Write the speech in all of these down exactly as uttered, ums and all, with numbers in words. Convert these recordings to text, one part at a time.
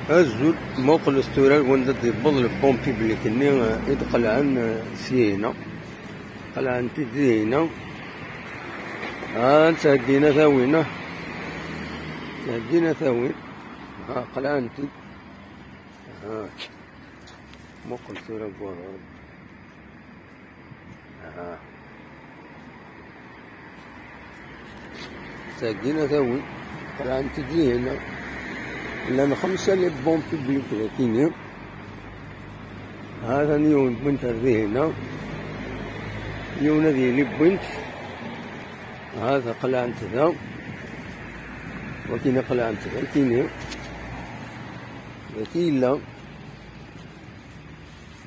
Azul, muqlet tura wanda d-yewweḍ le pont public-nni, eh, i d-qelɛen, eh, syin-a. Qelɛen-t-id dihin-a. Ah, ttheggin ad t-awin, ah. Ttheggin ad t-awin. Ah, qelɛen-t-id. Ah. Muqel tura deg waḍu. Aha. Tagi ad t-awin. Qelɛent-d dihin. Llan xemsa les ponts publics dagini. Hatan yiwen wwin-t ar dihin. Yiwen ad yili wwin-t. Hata qelɛent da. Wakin qelɛent dagini. Dagi yella.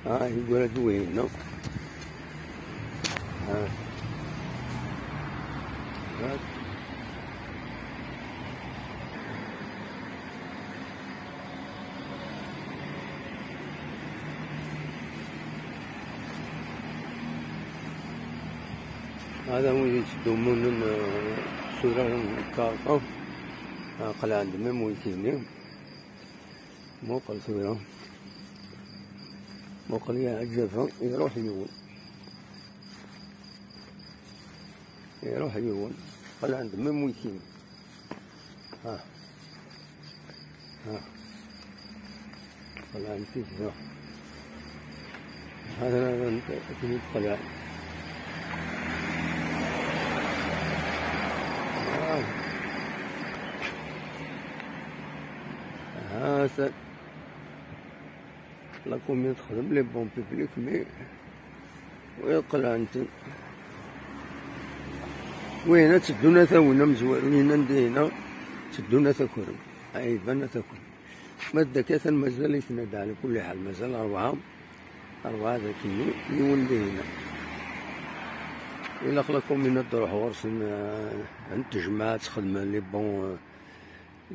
Ah, yeggra-d wihin, no? Ah. Ah. Hada wid yettdumunen, eh, s urar n lkarṭa. Ah, qelɛen-d même wikini. Muqel tura. Muqel ya aǧaba, iruḥ yiwen. Iruḥ yiwen. Qelɛen-d même wikini. Ha. Ha. Qelɛen-t-id da. Hada, hada, akken i d-qelɛen. Ah. Hada. La commune texdem les ponts publics, mais ur qelɛen-ten. Wihin ad teddun ad t-awin amezwaru-ina n dihin-a, teddun ad t-akren. Ɛiban ad t-akren. Ma d akka atan mazal-iten ad ɛla kulli ḥal, mazal rebɛa, rebɛa dagi, yiwen dihin-a. Ilaq la commune ad d-truḥ ɣur-sen, eh, ad tejmeɛ ad texdem les ponts, eh,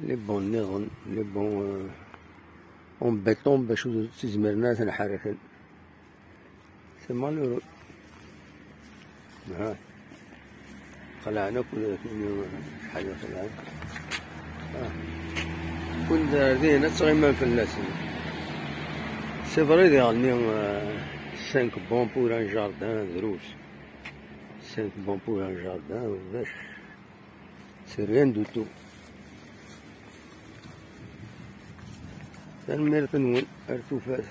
les ponts nniḍen, les ponts, eh, en béton bac ur tt-izmiren ad ten-ḥerrken. C'est malheureux. Ha. Qelɛen akk d akken, acḥal i qelɛen. Ah. Kun d ar din ad ttɣiman fell-asen. C'est vrai, diɣenni, euh, cinq bons pour un jardin, drus. Cinq bons pour un jardin, d acu? C'est rien du tout. Tanemmirt-nwen, ar tufat.